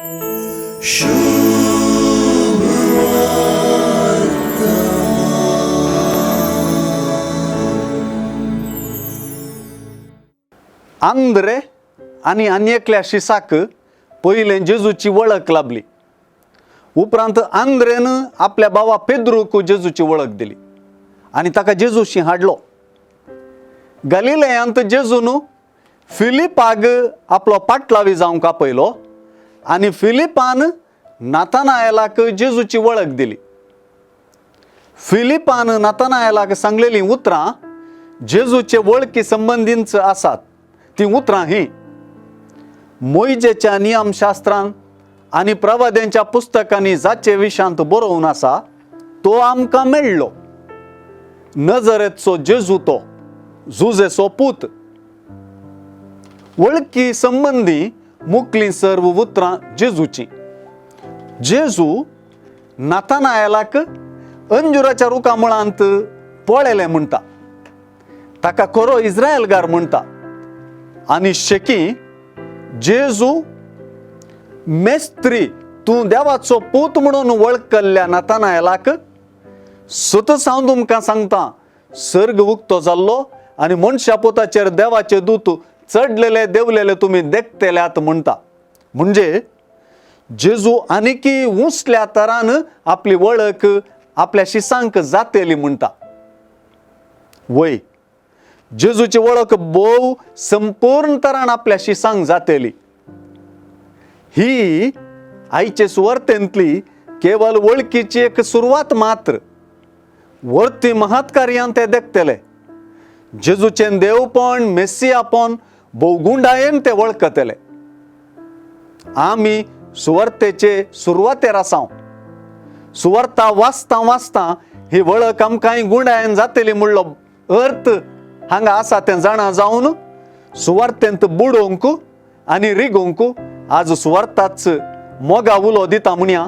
आंद्रे आनी आनी एकल्या शिसाक पयलें जेजूची वळख लाबली. उपरांत आंद्रेन आपल्या भावा पेद्रूक जेजूची वळख दिली आनी ताका जेजूशी हाडलो. गलिलयांत जेजून फिलिपाक आपलो पाटलावी जावंक आपयलो आनी फिलिपान नातानायलाक जेजूची वळख दिली. फिलिपान नातानायलाक सांगलेलीं उतरां जेजूचे वळखी संबंदींच आसात. तीं उतरां हीं, मोयजेच्या नियमशास्त्रान आनी प्रवाद्यांच्या पुस्तकांनी जाचे विशांत बरोवन आसा तो आमकां मेळ्ळो, नजरेचो जेजू तो, जुजेचो पूत. वळखी संबंदी मुकलीं सर्व उतरां जेजूची. जेजू नातानायलाक अंजुराच्या रुखा मुळांत पळयलें म्हणटा, ताका खरो इस्रायलगार म्हणटा आनी शेकी जेजू मेस्त्री तूं देवाचो पूत म्हणून वळखल्ल्या नातानायलाक सतच हांव तुमकां सांगता, सर्ग उक्तो जाल्लो आनी मनशा पुताचेर देवाचे दूत चडलेले देवलेले तुमी देखतेल्यात म्हणटा. म्हणजे जेजू आनीकी उंचल्या तरान आपली वळख आपल्या शिसांक जातेली म्हणटा. वय, जेजूची वळख भोव संपूर्ण तरान आपल्या शिसांक जातेली. ही आयचे सुवार्तेंतली केवल वळखीची एक सुरवात मात्र. वर्ती महत्कार्यान ते देखतले जेजूचें देवपण, मेसियापण भोवगुंडायेन ते वळखतले. आमी सुवार्तेचे सुरवातेर आसाव. सुवार्ता वाचता वाचता ही वळख आमकांय गुंडायेन जातली म्हणलो अर्थ हांगा आसा तें जाणा जावन सुवार्तेंत बुडोवंक आनी रिगोवंक आज सुवार्ताच मोगा उलो दिता म्हणया.